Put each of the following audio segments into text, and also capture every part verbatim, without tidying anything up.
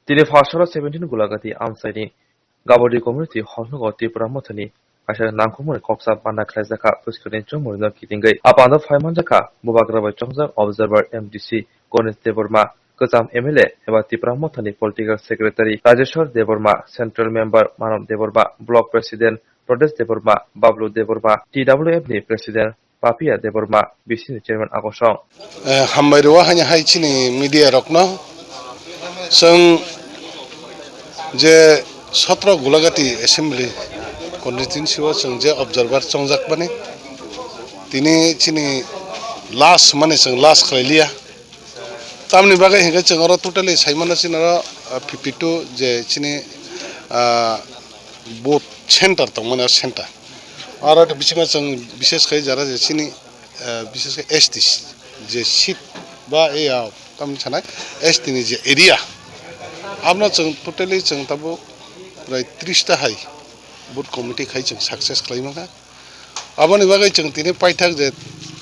Tini Pharsaro seventeen Gulagati amchaini Gabodi community hall nogo Tipra Mothani kaisa nangkukmani koksa panda khlaijakha bwskangni chongmani no kitingwi. A panda phai manjakha Bubagra bai chongjak Observer M D C Ganesh Debbarma, kwcham M L A eba Tipra Mothani Political Secretary Rajeshwar Debbarma, Central Member Manav Debbarma, Block President Pradesh Debbarma, Bablu Debbarma, T W F ni President Papia Debbarma, B C ni Chairman Akosong. Eh, hambai rwo haino hai chini media rokno. Chwng je sotro Gulagati Assembly Constituency o chwng je observer chongjak mani, tini chini last mani chwng last khlai liya. Tamni bagwi hinkhe chwng oro totally sai mano chini oro, ah, fifty two je chini, ah, booth center tong mani center. Aro bisingo chwng bises khe jara je chini, ah, bises khe S T je seat ba e, ah, tamni sanai S T ni je area, abono chwng totally chwng tabuk prai tris ta hai booth committee khai chwng success khlai mankha. Aboni bagwi chwng tini paithak je,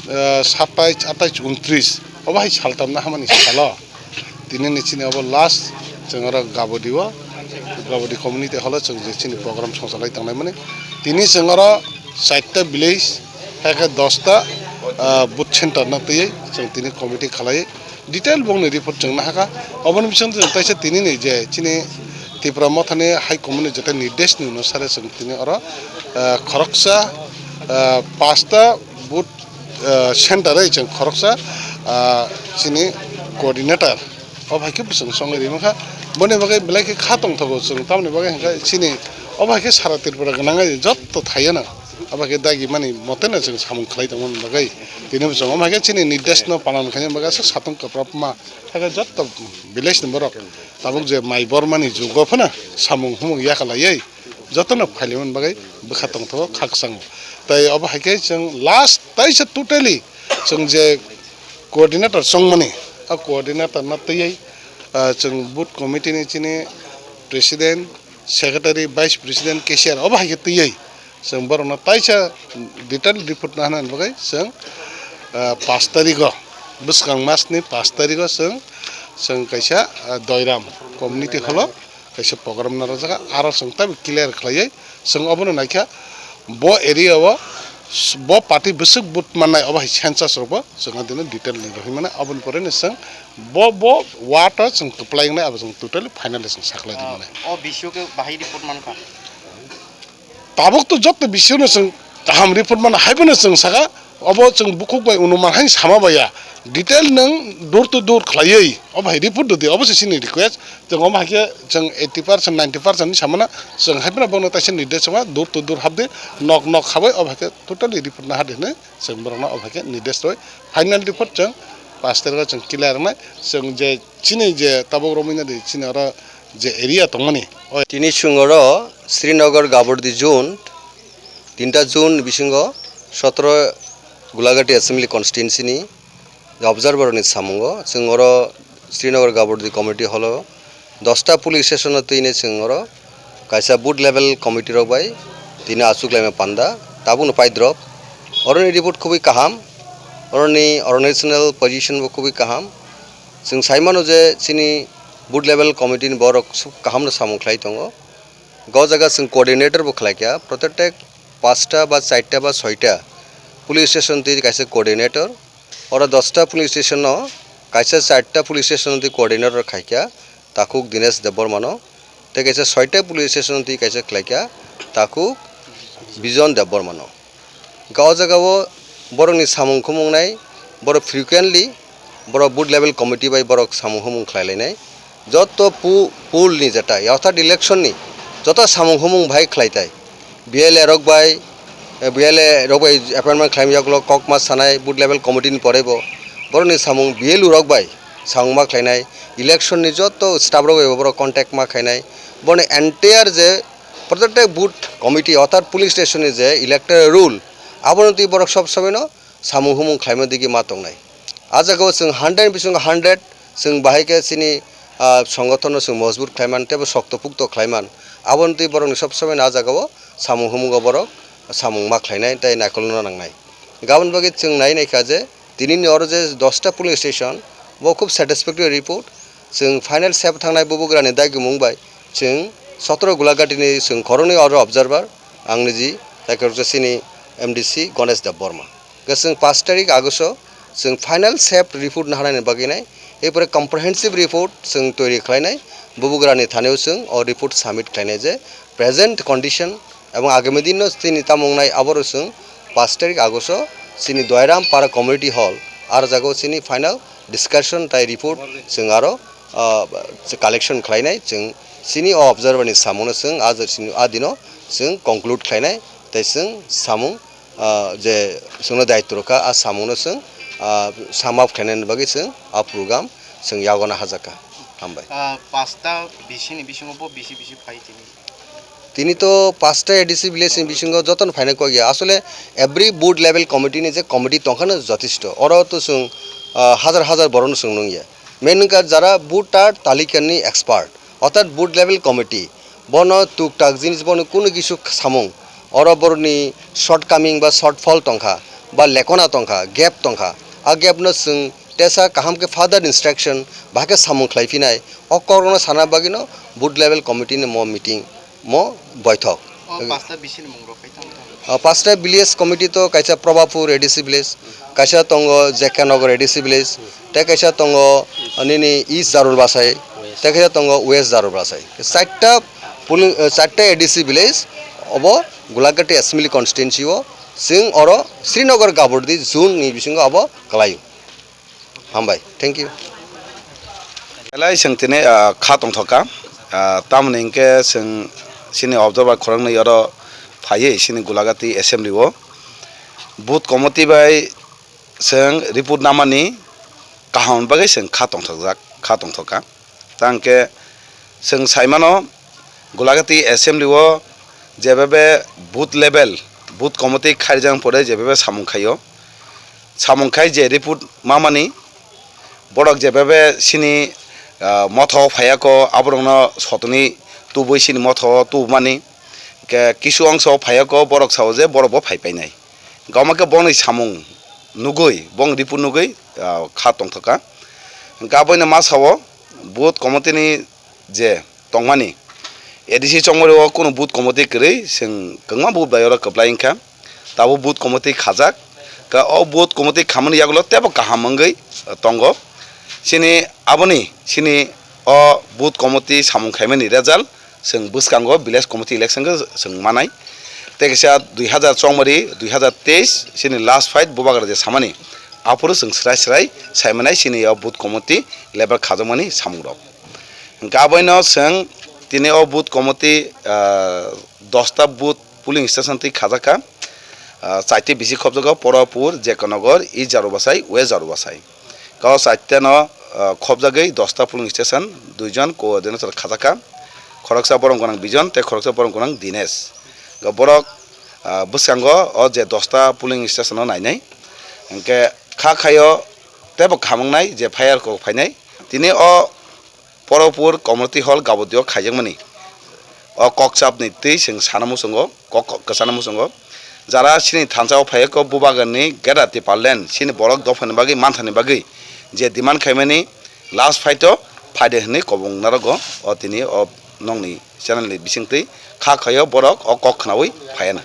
eh, satais, atais, untris, obo hai saltamna hamani salo. Tini ni chini obo last, chwng oro Gabodi o, Gabodi community hall o chwng je chini program songchalai tongnaimani. Tini chwng oro chaita village, hai khe dosta, ah, booth center no twiwi chwng tini committee khalai. Detail bongni report chwng nahakha. Oboni bisingo chwng kaisa tinini je chini Tipra Mothani High Command ni jeta nirdesh ni onusare chwng tini oro, ah, khoroksa, ah, pasta booth, ah, center oi chwng khoroksa, ah, chini coordinator. O hai khe bwswng songwi rimangkha. Boni bagwi belai khe kha tongthogo chwng, tamoni bagwi hwnkhe chini o hai khe sara Tripura gwnangwi jotto thaiyano. Abo khe dagi mani mote no chwng samung khlai tongmani bagwi. Tini bo chwng omo hai khe chini nirdesh no palan khaina bagwi aswk satung kwprapma. Hakhe jotto village ni borok tabuk je mai bormani jugo phano samung humung yakalaiwi jotono phailaimani bagwi bwkha tongthogo khakchango. Tai obo hai khe chwng last taisa totally chwng je coordinator chongmani, a coordinator no twiwi, ah, chwng booth committee ni chini president, secretary, vice president, cashier obo hai khe twiwi chwng borokno taisa detail report nahana bagwi chwng, ah, pash tarikh o, bwskang mas ni pash tarikh o chwng, chwng kaisa, ah, Doiram community hall o kaisa program narwkjak, aro chwng tabuk clear khlaiwi chwng obono naikha bo area o bo party bwswk vote mannai obo hai census rokbo chwng adino detail ni rohorwi mano, aboni pore no chwng bo, bo ward o chwng kwplai wngnai abo chwng totally finally chwng saklai rwmani. O bisio khe bahai report mankha. Tabuk to jotto bisio no chwng kaham report mano, haiphano chwng saka obo chwng bukhuk bai unuman hai sama baiya, detail nwng door to door khlaiwi obo hai report rwdi, obo se chini request. Chwng omo hai khe chwng eighty percent, ninety percent ni samano chwng haiphano bono taisa nirdesh rwma door to door habdi, nok nok habai obo hai khe totally report nahardi hinwi chwng borokno obo hai khe nirdesh rwui final report chwng pash tarikh o chwng clear wngnai. Chwng je chini je tabuk romwi nadi chini oro je area tongmani. Tini chwng oro Srinagar Gabordi zone, tinta zone bisingo sotro Gulagati Assembly Constituency ni observer ni samungo chwng oro Srinagar Gabordi community hall o dosta police station o twini chwng oro kaisa booth level committee rok bai tini achuk laima panda tabukno paidrop. Oroni report khubui kaham, oroni organizational position bo khubui kaham. Chwng sai mano je chini booth level committee ni borok sub kaham no samung khlai tongo. Go jaga chwng coordinator bo khlai kha, protected pasta ba charta ba soita police station twi kaisa coordinator, oro dosta police station no kaisa charta police station twi coordinator khai kha, takhuk Dinesh Debbarma no, tei kaisa soita police station twi kaisa khlai kha, takhuk Bijon Debbarma no. Hwnkhe o jaga o borokni samung khumung nai, borok frequently borok booth level committee bai borok samung humung khlai lainai. Joto pu-, pool ni jeta, orthat election ni joto samung humung bahai khlai tai. B L A rok bai, eh, B L A rok bai appointment khlaimani yagulo kokma sanai booth level committee ni porebo. Borokni samung B L O rok bai samung ma khlainai. Election ni joto staff rok bai borok contact ma khlainai. Boni entire je protected booth committee orthat police station ni je electoral roll, abono twi borok sob somoi no samung humung khlaima digi ma tongnai. A jaga o chwng hundred ni bisingo hundred chwng bahai khe chini, ah, songothon no chwng mojbut khlaiman tei bo sokto pukto khlaiman. Aboni twi borok ni sob somoi no a jaga o samung humung o borok samung ma khlainai tei naikolno nangnai. Gabon bagwi chwng nai naikha je tini ni oro je dosta police station bo khub satisfactory report. Chwng final sep thangnai bubagrani dagimung bai chwng sotoro Gulaghatini chwng khoroknwi oro observer, ang niji, tei khoroksa chini M D C Ganesh Deb Barma. Hwnkhe chwng pash tarik August o chwng final sep report naharnani bagwi nai, erpore comprehensive report chwng toiri khlainai, bubagrani thanio chwng o report submit khlainai je present condition ebong agami dinno chini tamo wngnai aboro chwng pash tarik August o chini Doiram Para Community Hall, ar jago chini final discussion tai report chwng aro, ah, collection khlainai, chwng chini o observer ni samungno chwng a je chini a dino chwng conclude khlainai, tei chwng samung, ah, je chwngno daitw rwkha, a samungno chwng, ah, sum up khlainani bagwi chwng a program chwng yagona hajakha. Hambai. Ah, pasta bisi ni bisingo bo bisi bisi phai tini. Tini to pasta A D C village ni bisingo jotono phaina kok ya. Asole every booth level committee ni je committee tongkhano jotisto. Oro to chwng, ah, hazar hazar borokno chwng nungya. Main wngkha jara booth tar talikani expert. Orthat booth level committee. Bono tuktak jinis bono kunu kisu samung. Oro borokni shortcoming ba shortfall tongkha, ba lekona tongkha, gap tongkha. A gap no chwng tesa kaham khe further instruction, bahai khe samung khlai phinai. O kokrokno sana bagwino booth level committee ni mo meeting, mo boithok. O pasta bisi ni mung rok khai tong tong. O pasta village committee to kaisa Probapur A D C village, kaisa tongo J K Nagar A D C village, tei kaisa tongo nini East Jarul Basai, tei kaisa tongo West Jarul Basai. Chaita polling, eh, chaita A D C village obo Gulaghati Assembly Constituency o, chwng oro Srinagar Gabordi zone ni bisingo obo kwlaio. Hambai, thank you. Belai chwng tini, ah, kha tongthok kha. Ah, tamoni hinkhe chwng chini observer khoroknwi oro phaiwi chini Gulaghati assembly o booth committee bai chwng report namani kaham bagwi chwng kha tongthokjak, kha tongthok kha. Tangkhe chwng saimano, Gulaghati assembly o jebebe booth level, booth committee kharijak pore jebebe samung khaio, samung khai je report mamani, borok jebebe chini, ah, motha o phaiya kho, aborokno sotoni tubui chini motha o tubumani, ke kisu ongsa o phaiya kho, borok sao je borok bo phai painai. Gama khe bongni samung nugui, bong report nugui, ah, kha tongthok kha. Hwnkhe aboino ma sao, booth committee ni je tongmani, A D C chongmani o kunu booth committee kwrwi, chwng kwbangma booth bai oro kwplai wngkha. Tabuk booth committee khajak, ka o booth committee khamani yagulo teibo kaham wngwi tongo. Chini aboni, chini o booth committee samung khaimani result, chwng bwskango village committee election khe chwng manai. Tei kaisa dui hazar chongmari, dui hazar teis chini last fight bubagra je samani, aphuru chwng srai srai saimanai chini o booth committee level khajakmani samungrok. Hwnkhe aboino chwng tini o booth committee, ah, dosta booth polling station twi khajakha, ah, chaitwi bisi khobjago, Porapur, J K Nagar, East Jarubasai, West Jarubasai. Kau chaiteno, ah, khobjagwi dosta polling station, duijon coordinator khajakha, khoroksa borom gwnang Bijon tei khoroksa borom gwnang Dinesh. Ga borok, ah, bwskango o je dosta polling station o nainai, hwnkhe kha khaio teibo khamwngnai je fire kok phainai. Tini o Porapur Community Hall Gabodio khaijakmani o kokchapni twi chwng sana muchungo, kok, kok kwchana muchungo. Jara chini thansa o phaiya kho bubagrani Greater Tipraland chini borok dophani bagwi manthani bagwi je demand khaimani last fight o phaide hwnwi kobong narogo o tini o nokni channel ni bisingtwi kha khaio borok o kok khnaui phaiana.